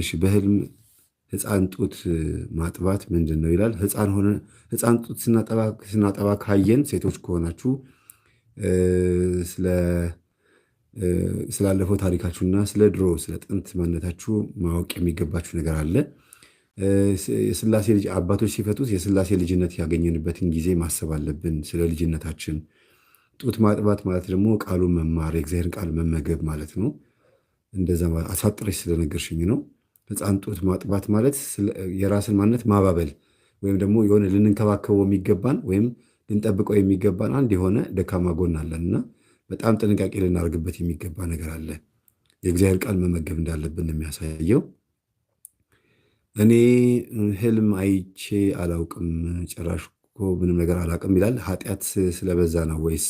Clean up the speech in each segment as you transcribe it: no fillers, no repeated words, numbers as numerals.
እሺ፣ በህልም ህፃን ጡት ማጥባት ምንድን ነው ይላል። ህፃን ሆነ ህፃን ጡት ስናጠባ ካየን፣ ሴቶች ከሆናችሁ፣ ስላለፈው ታሪካችሁና ስለ ድሮ፣ ስለ ጥንት ማንነታችሁ ማወቅ የሚገባችሁ ነገር አለ። የስላሴ ልጅ አባቶች ሲፈቱት የስላሴ ልጅነት ያገኘንበትን ጊዜ ማሰብ አለብን። ስለ ልጅነታችን። ጡት ማጥባት ማለት ደግሞ ቃሉን መማር፣ የእግዚአብሔርን ቃል መመገብ ማለት ነው። እንደዛ አሳጥረሽ ስለነገርሽኝ ነው። ህፃን ጡት ማጥባት ማለት የራስን ማንነት ማባበል ወይም ደግሞ የሆነ ልንንከባከበው የሚገባን ወይም ልንጠብቀው የሚገባን አንድ የሆነ ደካማ ጎን አለን እና በጣም ጥንቃቄ ልናደርግበት የሚገባ ነገር አለ። የእግዚአብሔር ቃል መመገብ እንዳለብን የሚያሳየው። እኔ ህልም አይቼ አላውቅም፣ ጭራሽ እኮ ምንም ነገር አላውቅም ይላል። ኃጢአት ስለበዛ ነው ወይስ?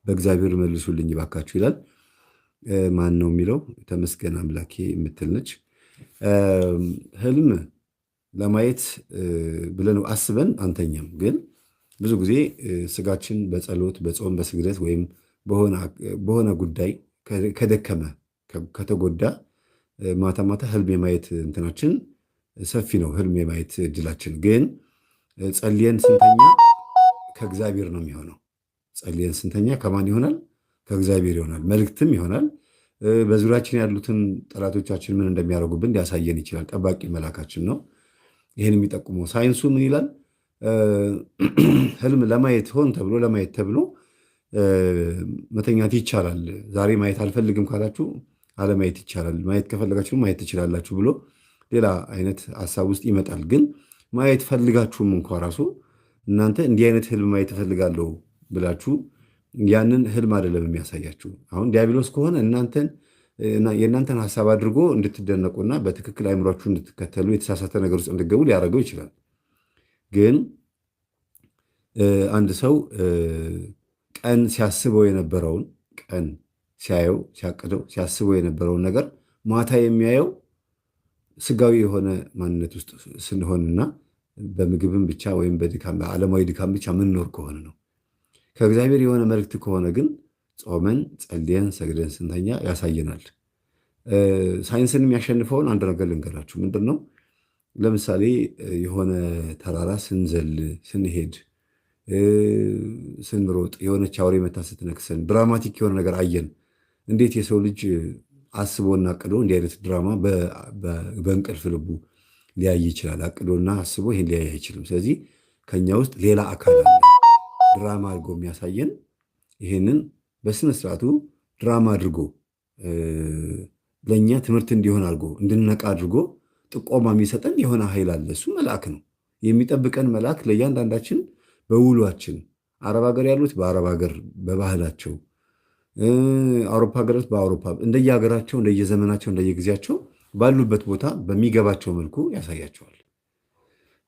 በእግዚአብሔር መልሱልኝ ባካችሁ ይላል። ማን ነው የሚለው? ተመስገን አምላኬ የምትል ነች። ህልም ለማየት ብለን አስበን አንተኛም፣ ግን ብዙ ጊዜ ስጋችን በጸሎት፣ በጾም፣ በስግደት ወይም በሆነ ጉዳይ ከደከመ፣ ከተጎዳ ማታ ማታ ህልም የማየት እንትናችን ሰፊ ነው። ህልም የማየት እድላችን ግን ጸልየን ስንተኛ ከእግዚአብሔር ነው የሚሆነው። ጸልየን ስንተኛ ከማን ይሆናል? ከእግዚአብሔር ይሆናል። መልእክትም ይሆናል። በዙሪያችን ያሉትን ጠላቶቻችን ምን እንደሚያደርጉብን ሊያሳየን ይችላል። ጠባቂ መላካችን ነው። ይህን የሚጠቁመው ሳይንሱ ምን ይላል? ህልም ለማየት ሆን ተብሎ፣ ለማየት ተብሎ መተኛት ይቻላል። ዛሬ ማየት አልፈልግም ካላችሁ አለማየት ይቻላል። ማየት ከፈለጋችሁ ማየት ትችላላችሁ ብሎ ሌላ አይነት ሀሳብ ውስጥ ይመጣል። ግን ማየት ፈልጋችሁም እንኳ ራሱ እናንተ እንዲህ አይነት ህልም ማየት እፈልጋለሁ ብላችሁ ያንን ህልም አይደለም የሚያሳያችሁ። አሁን ዲያብሎስ ከሆነ እናንተን የእናንተን ሀሳብ አድርጎ እንድትደነቁና በትክክል አይምሯችሁ እንድትከተሉ፣ የተሳሳተ ነገር ውስጥ እንድትገቡ ሊያደርገው ይችላል። ግን አንድ ሰው ቀን ሲያስበው የነበረውን፣ ቀን ሲያየው፣ ሲያቅደው፣ ሲያስበው የነበረውን ነገር ማታ የሚያየው ስጋዊ የሆነ ማንነት ውስጥ ስንሆንና በምግብም ብቻ ወይም በድካም፣ በዓለማዊ ድካም ብቻ ምንኖር ከሆነ ነው። ከእግዚአብሔር የሆነ መልእክት ከሆነ ግን ጾመን፣ ጸልየን፣ ሰግደን ስንተኛ ያሳየናል። ሳይንስን የሚያሸንፈውን አንድ ነገር ልንገራችሁ። ምንድን ነው? ለምሳሌ የሆነ ተራራ ስንዘል፣ ስንሄድ፣ ስንሮጥ የሆነች አውሬ መታ ስትነክሰን dramatic የሆነ ነገር አየን። እንዴት የሰው ልጅ አስቦና አቅዶ እንዲህ አይነት ድራማ በእንቅልፍ ልቡ ሊያይ ይችላል? አቅዶና አስቦ ይህን ሊያይ አይችልም። ስለዚህ ከኛ ውስጥ ሌላ አካል አለ ድራማ አድርጎ የሚያሳየን። ይህንን በስነ ስርዓቱ ድራማ አድርጎ፣ ለእኛ ትምህርት እንዲሆን አድርጎ፣ እንድንነቃ አድርጎ ጥቆማ የሚሰጠን የሆነ ኃይል አለ። እሱ መልአክ ነው። የሚጠብቀን መልአክ ለእያንዳንዳችን በውሏችን፣ አረብ ሀገር ያሉት በአረብ ሀገር በባህላቸው፣ አውሮፓ ሀገራት በአውሮፓ፣ እንደየሀገራቸው፣ እንደየዘመናቸው፣ እንደየጊዜያቸው ባሉበት ቦታ በሚገባቸው መልኩ ያሳያቸዋል።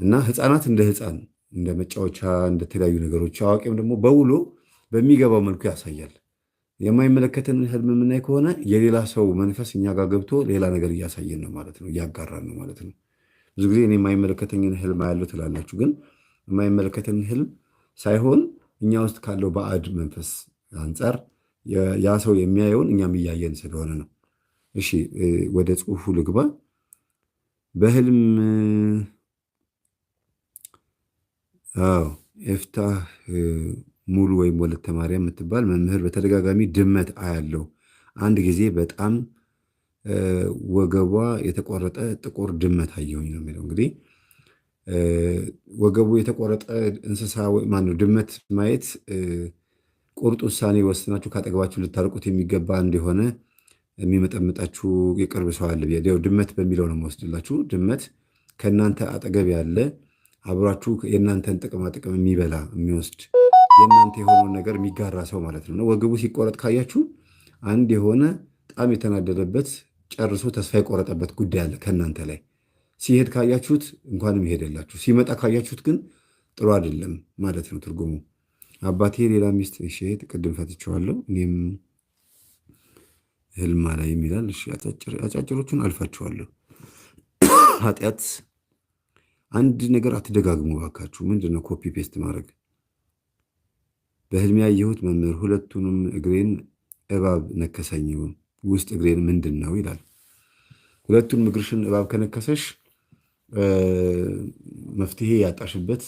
እና ህፃናት እንደ ህፃን፣ እንደ መጫወቻ፣ እንደተለያዩ ነገሮች፣ አዋቂም ደግሞ በውሎ በሚገባው መልኩ ያሳያል። የማይመለከትን ህልም የምናይ ከሆነ የሌላ ሰው መንፈስ እኛ ጋር ገብቶ ሌላ ነገር እያሳየን ነው ማለት ነው፣ እያጋራን ነው ማለት ነው። ብዙ ጊዜ እኔ የማይመለከተኝን ህልም አያለሁ ትላላችሁ፣ ግን የማይመለከተን ህልም ሳይሆን እኛ ውስጥ ካለው ባዕድ መንፈስ አንጻር ያ ሰው የሚያየውን እኛም እያየን ስለሆነ ነው። እሺ፣ ወደ ጽሁፉ ልግባ። በህልም፣ አዎ፣ ኤፍታህ ሙሉ ወይም ወለተ ማርያም የምትባል መምህር፣ በተደጋጋሚ ድመት አያለው። አንድ ጊዜ በጣም ወገቧ የተቆረጠ ጥቁር ድመት አየሁኝ ነው የሚለው። እንግዲህ ወገቡ የተቆረጠ እንስሳ፣ ማነው፣ ድመት ማየት ቁርጥ ውሳኔ ወስናችሁ ካጠገባችሁ ልታርቁት የሚገባ እንደሆነ የሚመጠምጣችሁ የቅርብ ሰው አለ። ድመት በሚለው ነው የምወስድላችሁ። ድመት ከእናንተ አጠገብ ያለ፣ አብሯችሁ የእናንተን ጥቅማ ጥቅም የሚበላ፣ የሚወስድ፣ የእናንተ የሆነውን ነገር የሚጋራ ሰው ማለት ነው። ወገቡ ሲቆረጥ ካያችሁ አንድ የሆነ በጣም የተናደደበት፣ ጨርሶ ተስፋ የቆረጠበት ጉዳይ አለ ከእናንተ ላይ። ሲሄድ ካያችሁት እንኳንም ይሄደላችሁ፣ ሲመጣ ካያችሁት ግን ጥሩ አይደለም ማለት ነው ትርጉሙ። አባቴ ሌላ ሚስት፣ እሺ፣ ቅድም ፈትቼዋለሁ። እኔም ህልም አላይም ይላል። እሺ፣ አጫጭሮቹን አልፋችኋለሁ። ኃጢአት አንድ ነገር አትደጋግሙ ባካችሁ። ምንድን ነው copy paste ማድረግ? በህልሜ ያየሁት መምህር፣ ሁለቱንም እግሬን እባብ ነከሰኝ፣ ውስጥ እግሬን፣ ምንድን ነው ይላል። ሁለቱን እግርሽን እባብ ከነከሰሽ መፍትሄ ያጣሽበት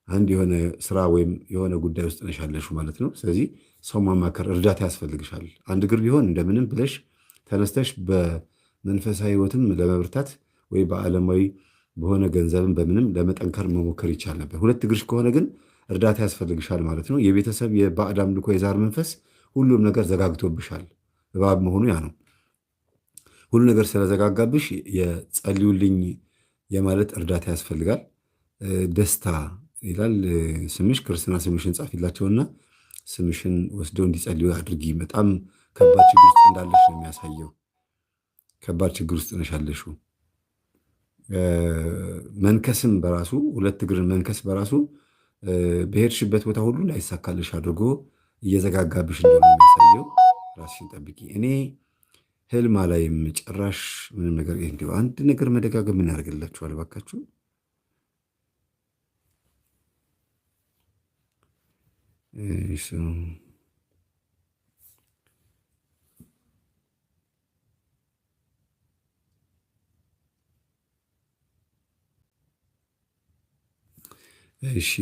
አንድ የሆነ ስራ ወይም የሆነ ጉዳይ ውስጥ ነሽ ያለሽው ማለት ነው። ስለዚህ ሰው ማማከር እርዳታ ያስፈልግሻል። አንድ እግር ቢሆን እንደምንም ብለሽ ተነስተሽ በመንፈሳዊ ሕይወትም ለመብርታት ወይ በዓለማዊ በሆነ ገንዘብም በምንም ለመጠንከር መሞከር ይቻል ነበር። ሁለት እግርሽ ከሆነ ግን እርዳታ ያስፈልግሻል ማለት ነው። የቤተሰብ የባዕድ አምልኮ የዛር መንፈስ ሁሉም ነገር ዘጋግቶብሻል። እባብ መሆኑ ያ ነው። ሁሉ ነገር ስለዘጋጋብሽ የጸልዩልኝ የማለት እርዳታ ያስፈልጋል። ደስታ ይላል ስምሽ፣ ክርስትና ስምሽን ጻፊላቸውና ስምሽን ወስደው እንዲጸልዩ አድርጊ። በጣም ከባድ ችግር ውስጥ እንዳለሽ ነው የሚያሳየው። ከባድ ችግር ውስጥ ነሽ ያለሽው። መንከስም በራሱ ሁለት እግርን መንከስ በራሱ በሄድሽበት ቦታ ሁሉ ላይሳካልሽ አድርጎ እየዘጋጋብሽ እንደሆነ የሚያሳየው። ራስሽን ጠብቂ። እኔ ህልም አላይም ጭራሽ ምንም ነገር። እንዲሁ አንድ ነገር መደጋገም ምን ያደርግላችኋል ባካችሁ? እሺ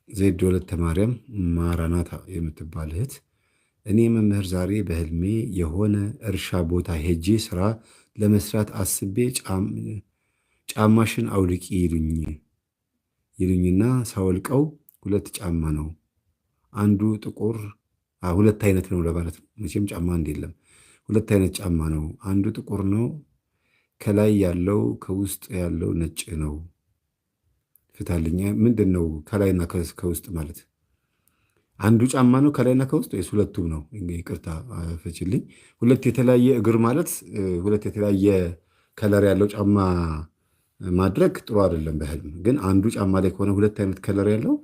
ዜድ ወለተ ማርያም ማራናታ የምትባል እህት፣ እኔ መምህር ዛሬ በህልሜ የሆነ እርሻ ቦታ ሄጄ ስራ ለመስራት አስቤ ጫማሽን አውልቂ ይሉኝና ሳወልቀው ሁለት ጫማ ነው። አንዱ ጥቁር፣ ሁለት አይነት ነው ለማለት ነው። መቼም ጫማ አንድ የለም። ሁለት አይነት ጫማ ነው። አንዱ ጥቁር ነው ከላይ ያለው፣ ከውስጥ ያለው ነጭ ነው። ፍታልኝ። ምንድን ነው ከላይና ከውስጥ ማለት? አንዱ ጫማ ነው ከላይና ከውስጥ ወይስ ሁለቱም ነው? ይቅርታ ፍችልኝ። ሁለት የተለያየ እግር ማለት ሁለት የተለያየ color ያለው ጫማ ማድረግ ጥሩ አይደለም። በህልም ግን አንዱ ጫማ ላይ ከሆነ ሁለት አይነት color ያለው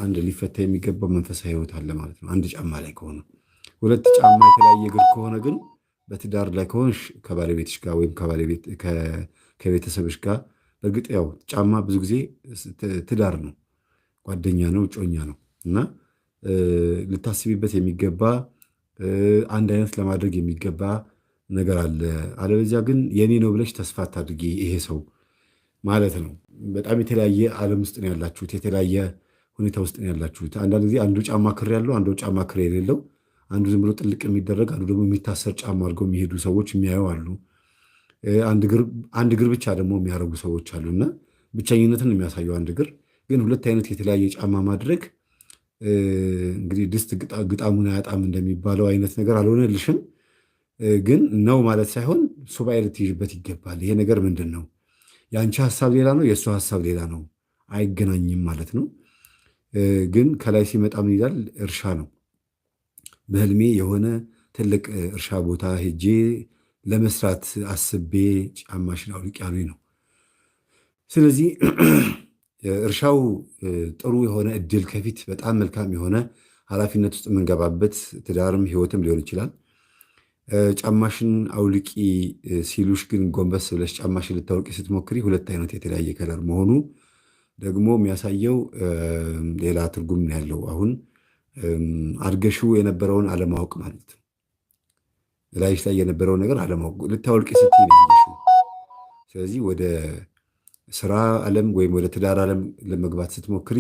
አንድ ሊፈታ የሚገባው መንፈሳዊ ህይወት አለ ማለት ነው። አንድ ጫማ ላይ ከሆነ፣ ሁለት ጫማ የተለያየ እግር ከሆነ ግን በትዳር ላይ ከሆንሽ ከባለቤትሽ ጋር ወይም ከቤተሰብሽ ጋር፣ በእርግጥ ያው ጫማ ብዙ ጊዜ ትዳር ነው፣ ጓደኛ ነው፣ እጮኛ ነው እና ልታስቢበት የሚገባ አንድ አይነት ለማድረግ የሚገባ ነገር አለ። አለበዚያ ግን የኔ ነው ብለሽ ተስፋ አታድርጊ ይሄ ሰው ማለት ነው። በጣም የተለያየ ዓለም ውስጥ ነው ያላችሁት፣ የተለያየ ሁኔታ ውስጥ ነው ያላችሁት። አንዳንድ ጊዜ አንዱ ጫማ ክር ያለው፣ አንዱ ጫማ ክር የሌለው፣ አንዱ ዝም ብሎ ጥልቅ የሚደረግ፣ አንዱ ደግሞ የሚታሰር ጫማ አድርገው የሚሄዱ ሰዎች የሚያዩ አሉ። አንድ እግር ብቻ ደግሞ የሚያደርጉ ሰዎች አሉ እና ብቸኝነትን የሚያሳየው አንድ እግር ግን ሁለት አይነት የተለያየ ጫማ ማድረግ እንግዲህ ድስት ግጣሙን አያጣም እንደሚባለው አይነት ነገር አልሆነልሽም። ግን ነው ማለት ሳይሆን ሱባኤ ልትይዥበት ይገባል። ይሄ ነገር ምንድን ነው? የአንቺ ሀሳብ ሌላ ነው፣ የእሱ ሀሳብ ሌላ ነው፣ አይገናኝም ማለት ነው። ግን ከላይ ሲመጣ ምን ይላል? እርሻ ነው። በህልሜ የሆነ ትልቅ እርሻ ቦታ ሄጄ ለመስራት አስቤ ጫማሽን አውልቂ ያሉኝ ነው። ስለዚህ እርሻው ጥሩ የሆነ እድል ከፊት በጣም መልካም የሆነ ኃላፊነት ውስጥ የምንገባበት ትዳርም ህይወትም ሊሆን ይችላል። ጫማሽን አውልቂ ሲሉሽ ግን ጎንበስ ብለሽ ጫማሽን ልታወልቂ ስትሞክሪ ሁለት አይነት የተለያየ color መሆኑ ደግሞ የሚያሳየው ሌላ ትርጉም ነው ያለው። አሁን አድገሽው የነበረውን አለማወቅ ማለት ነው። ላይሽ ላይ የነበረውን ነገር አለማወቅ ልታወልቂ ስትይ ነው ያየሽው። ስለዚህ ወደ ስራ ዓለም ወይም ወደ ትዳር ዓለም ለመግባት ስትሞክሪ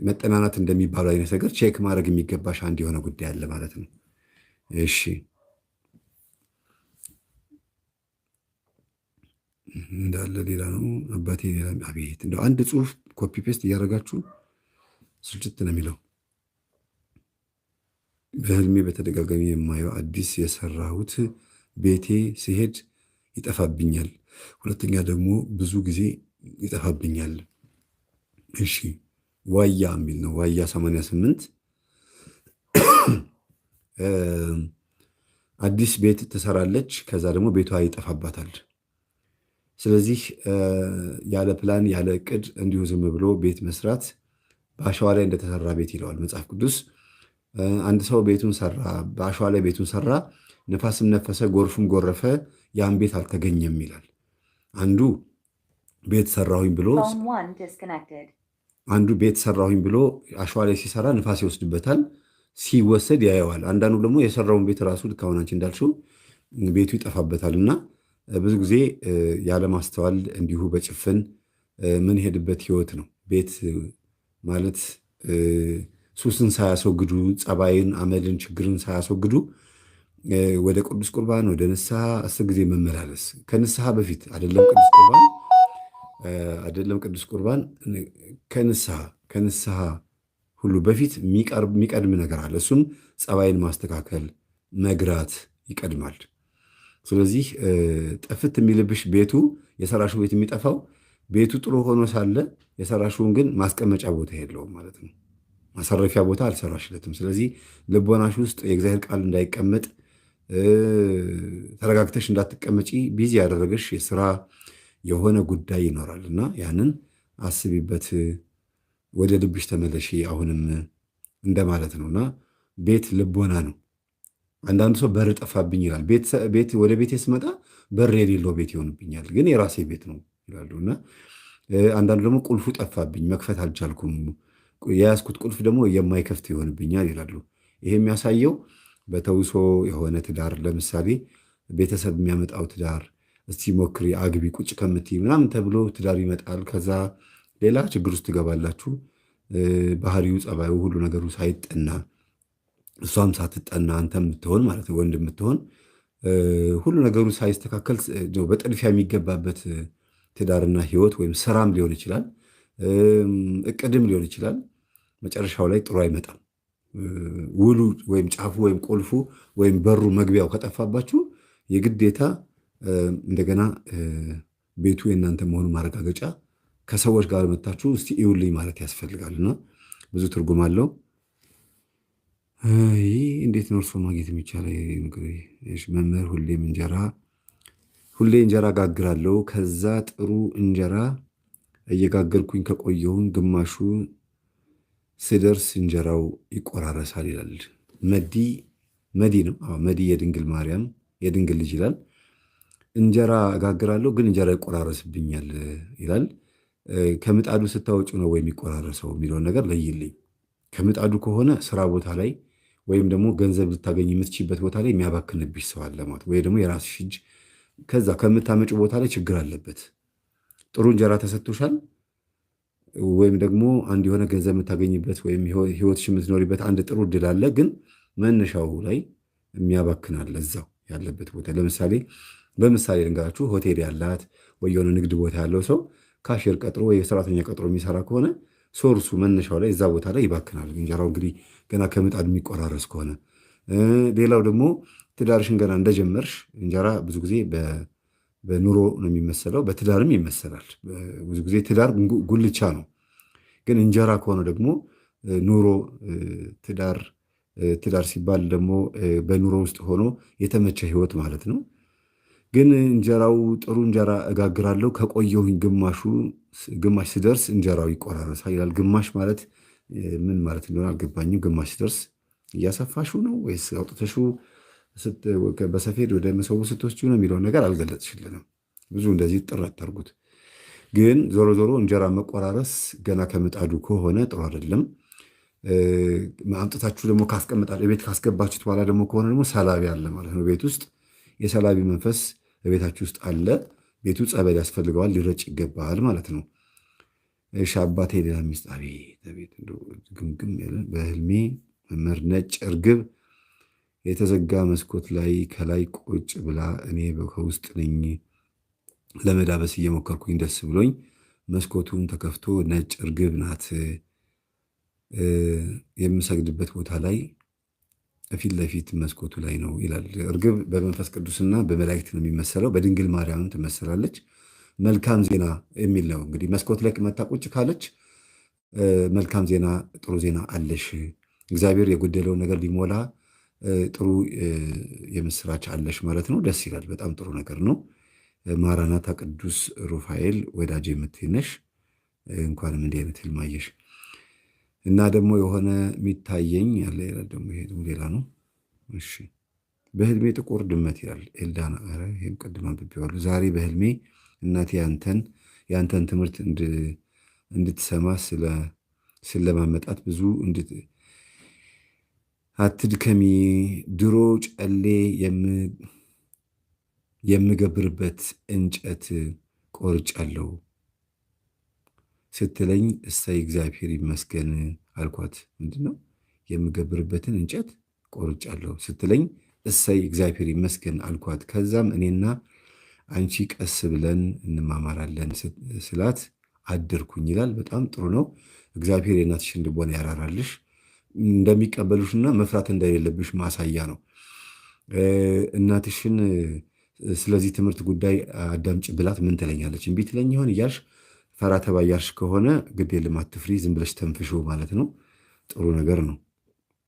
መጠናናት እንደሚባለው አይነት ነገር check ማድረግ የሚገባሽ አንድ የሆነ ጉዳይ አለ ማለት ነው። እሺ እንዳለ ሌላ ነው አባቴ ሌላ። አቤት እንደው አንድ ጽሁፍ copy paste እያደረጋችሁ ስልችት ነው የሚለው። በህልሜ በተደጋጋሚ የማየው አዲስ የሰራሁት ቤቴ ስሄድ ይጠፋብኛል። ሁለተኛ ደግሞ ብዙ ጊዜ ይጠፋብኛል። እሺ ዋያ የሚል ነው። ዋያ 88 አዲስ ቤት ትሰራለች። ከዛ ደግሞ ቤቷ ይጠፋባታል። ስለዚህ ያለ ፕላን ያለ እቅድ እንዲሁ ዝም ብሎ ቤት መስራት በአሸዋ ላይ እንደተሰራ ቤት ይለዋል መጽሐፍ ቅዱስ። አንድ ሰው ቤቱን ሰራ፣ በአሸዋ ላይ ቤቱን ሰራ፣ ነፋስም ነፈሰ፣ ጎርፍም ጎረፈ፣ ያን ቤት አልተገኘም ይላል። አንዱ ቤት ሰራሁኝ ብሎ አንዱ ቤት ሰራሁኝ ብሎ አሸዋ ላይ ሲሰራ ንፋስ ይወስድበታል፣ ሲወሰድ ያየዋል። አንዳንዱ ደግሞ የሰራውን ቤት ራሱ ልክ አሁን አንቺ እንዳልሽው ቤቱ ይጠፋበታል እና ብዙ ጊዜ ያለማስተዋል እንዲሁ በጭፍን ምንሄድበት ህይወት ነው። ቤት ማለት ሱስን ሳያስወግዱ፣ ጸባይን፣ አመልን፣ ችግርን ሳያስወግዱ ወደ ቅዱስ ቁርባን፣ ወደ ንስሐ 10 ጊዜ መመላለስ፣ ከንስሐ በፊት አይደለም ቅዱስ ቁርባን፣ አይደለም ቅዱስ ቁርባን፣ ከንስሐ ሁሉ በፊት የሚቀድም ነገር አለ። እሱም ጸባይን ማስተካከል፣ መግራት ይቀድማል። ስለዚህ ጥፍት የሚልብሽ ቤቱ፣ የሰራሽው ቤት የሚጠፋው ቤቱ ጥሩ ሆኖ ሳለ የሰራሽውን ግን ማስቀመጫ ቦታ የለውም ማለት ነው። ማሳረፊያ ቦታ አልሰራሽለትም። ስለዚህ ልቦናሽ ውስጥ የእግዚአብሔር ቃል እንዳይቀመጥ፣ ተረጋግተሽ እንዳትቀመጪ busy ያደረገሽ የስራ የሆነ ጉዳይ ይኖራል እና ያንን አስቢበት፣ ወደ ልብሽ ተመለሺ አሁንም እንደማለት ነው። እና ቤት ልቦና ነው። አንዳንዱ ሰው በር ጠፋብኝ ይላል። ቤት ወደ ቤቴ ስመጣ በር የሌለው ቤት ይሆንብኛል፣ ግን የራሴ ቤት ነው ይላሉ። እና አንዳንዱ ደግሞ ቁልፉ ጠፋብኝ፣ መክፈት አልቻልኩም፣ የያዝኩት ቁልፍ ደግሞ የማይከፍት ይሆንብኛል ይላሉ። ይሄ የሚያሳየው በተውሶ የሆነ ትዳር፣ ለምሳሌ ቤተሰብ የሚያመጣው ትዳር፣ እስቲ ሞክሪ፣ አግቢ፣ ቁጭ ከምትይ ምናምን ተብሎ ትዳር ይመጣል። ከዛ ሌላ ችግር ውስጥ ትገባላችሁ። ባህሪው፣ ጸባዩ፣ ሁሉ ነገሩ ሳይጠና፣ እሷም ሳትጠና፣ አንተ የምትሆን ማለት ነው፣ ወንድ የምትሆን፣ ሁሉ ነገሩ ሳይስተካከል በጥድፊያ የሚገባበት ትዳርና ህይወት ወይም ስራም ሊሆን ይችላል፣ እቅድም ሊሆን ይችላል። መጨረሻው ላይ ጥሩ አይመጣም። ውሉ ወይም ጫፉ ወይም ቁልፉ ወይም በሩ መግቢያው ከጠፋባችሁ የግዴታ እንደገና ቤቱ የእናንተ መሆኑ ማረጋገጫ ከሰዎች ጋር መታችሁ እስቲ እዩልኝ ማለት ያስፈልጋል እና ብዙ ትርጉም አለው። ይህ እንዴት ነው እርስዎን ማግኘት የሚቻለው? መምህር፣ ሁሌ እንጀራ ጋግራለሁ። ከዛ ጥሩ እንጀራ እየጋገርኩኝ ከቆየሁኝ ግማሹ ስደርስ እንጀራው ይቆራረሳል ይላል። መዲ፣ መዲ ነው። መዲ የድንግል ማርያም የድንግል ልጅ ይላል። እንጀራ እጋግራለሁ ግን እንጀራ ይቆራረስብኛል ይላል። ከምጣዱ ስታወጩ ነው ወይ የሚቆራረሰው የሚለውን ነገር ለይልኝ። ከምጣዱ ከሆነ ስራ ቦታ ላይ ወይም ደግሞ ገንዘብ ልታገኝ የምትችይበት ቦታ ላይ የሚያባክንብሽ ሰው አለ ማለት፣ ወይ ደግሞ የራስሽ እጅ ከዛ ከምታመጪው ቦታ ላይ ችግር አለበት። ጥሩ እንጀራ ተሰጥቶሻል ወይም ደግሞ አንድ የሆነ ገንዘብ የምታገኝበት ወይም ህይወትሽ የምትኖሪበት አንድ ጥሩ እድል አለ። ግን መነሻው ላይ የሚያባክን አለ እዛው ያለበት ቦታ። ለምሳሌ፣ በምሳሌ ልንገራችሁ፣ ሆቴል ያላት ወይ የሆነ ንግድ ቦታ ያለው ሰው cashier ቀጥሮ ወይ ሰራተኛ ቀጥሮ የሚሰራ ከሆነ source ኡ መነሻው ላይ እዛ ቦታ ላይ ይባክናል። እንጀራው እንግዲህ ገና ከምጣድ የሚቆራረስ ከሆነ፣ ሌላው ደግሞ ትዳርሽን ገና እንደጀመርሽ፣ እንጀራ ብዙ ጊዜ በኑሮ ነው የሚመሰለው፣ በትዳርም ይመሰላል። ብዙ ጊዜ ትዳር ጉልቻ ነው። ግን እንጀራ ከሆነ ደግሞ ኑሮ፣ ትዳር፣ ትዳር ሲባል ደግሞ በኑሮ ውስጥ ሆኖ የተመቸ ህይወት ማለት ነው። ግን እንጀራው ጥሩ እንጀራ እጋግራለሁ ከቆየሁኝ ግማሽ ስደርስ እንጀራው ይቆራረሳል ይላል። ግማሽ ማለት ምን ማለት እንደሆነ አልገባኝም። ግማሽ ስደርስ እያሰፋሽው ነው ወይስ አውጥተሽው በሰፌድ ወደ መሶቡ ስትወስጂው ነው የሚለውን ነገር አልገለጽሽልንም። ብዙ እንደዚህ ጥረት አታርጉት። ግን ዞሮ ዞሮ እንጀራ መቆራረስ ገና ከምጣዱ ከሆነ ጥሩ አይደለም። አምጥታችሁ ደግሞ ካስቀምጣችሁ፣ ቤት ካስገባችሁት በኋላ ደግሞ ከሆነ ደግሞ ሰላቢ አለ ማለት ነው። ቤት ውስጥ የሰላቢ መንፈስ በቤታችሁ ውስጥ አለ። ቤቱ ጸበል ያስፈልገዋል፣ ሊረጭ ይገባል ማለት ነው። እሺ አባቴ ሌላ ሚስት፣ አቤት አቤት፣ ግምግም ያለ። በህልሜ መምህር ነጭ እርግብ የተዘጋ መስኮት ላይ ከላይ ቁጭ ብላ እኔ ከውስጥ ነኝ፣ ለመዳበስ እየሞከርኩኝ ደስ ብሎኝ መስኮቱን ተከፍቶ ነጭ እርግብ ናት፣ የምሰግድበት ቦታ ላይ ፊት ለፊት መስኮቱ ላይ ነው ይላል። እርግብ በመንፈስ ቅዱስና በመላእክት ነው የሚመሰለው። በድንግል ማርያምም ትመሰላለች። መልካም ዜና የሚል ነው። እንግዲህ መስኮት ላይ መታ ቁጭ ካለች መልካም ዜና፣ ጥሩ ዜና አለሽ። እግዚአብሔር የጎደለውን ነገር ሊሞላ ጥሩ የምስራች አለሽ ማለት ነው። ደስ ይላል። በጣም ጥሩ ነገር ነው። ማራናታ ቅዱስ ሩፋኤል ወዳጅ የምትነሽ፣ እንኳንም እንዲህ አይነት ህልም አየሽ። እና ደግሞ የሆነ የሚታየኝ ያለ ይላል። ደግሞ ይሄ ሌላ ነው። እሺ፣ በህልሜ ጥቁር ድመት ይላል ኤልዳና። ኧረ ይሄም ቅድም አንብቤዋለሁ። ዛሬ በህልሜ እናቴ ያንተን ትምህርት እንድትሰማ ስለማመጣት ብዙ አትድከሚ፣ ድሮ ጨሌ የምገብርበት እንጨት ቆርጫለሁ ስትለኝ እሰይ እግዚአብሔር ይመስገን አልኳት። ምንድን ነው የምገብርበትን እንጨት ቆርጫለሁ ስትለኝ እሰይ እግዚአብሔር ይመስገን አልኳት። ከዛም እኔና አንቺ ቀስ ብለን እንማማራለን ስላት አደርኩኝ ይላል። በጣም ጥሩ ነው። እግዚአብሔር የእናትሽን ልቦና ያራራልሽ። እንደሚቀበሉሽና መፍራት እንደሌለብሽ ማሳያ ነው። እናትሽን ስለዚህ ትምህርት ጉዳይ አዳምጭ ብላት ምን ትለኛለች? እምቢ ትለኝ ይሆን እያልሽ ፈራ ተባ እያልሽ ከሆነ ግድ የለም አትፍሪ፣ ዝም ብለሽ ተንፍሾ ማለት ነው። ጥሩ ነገር ነው።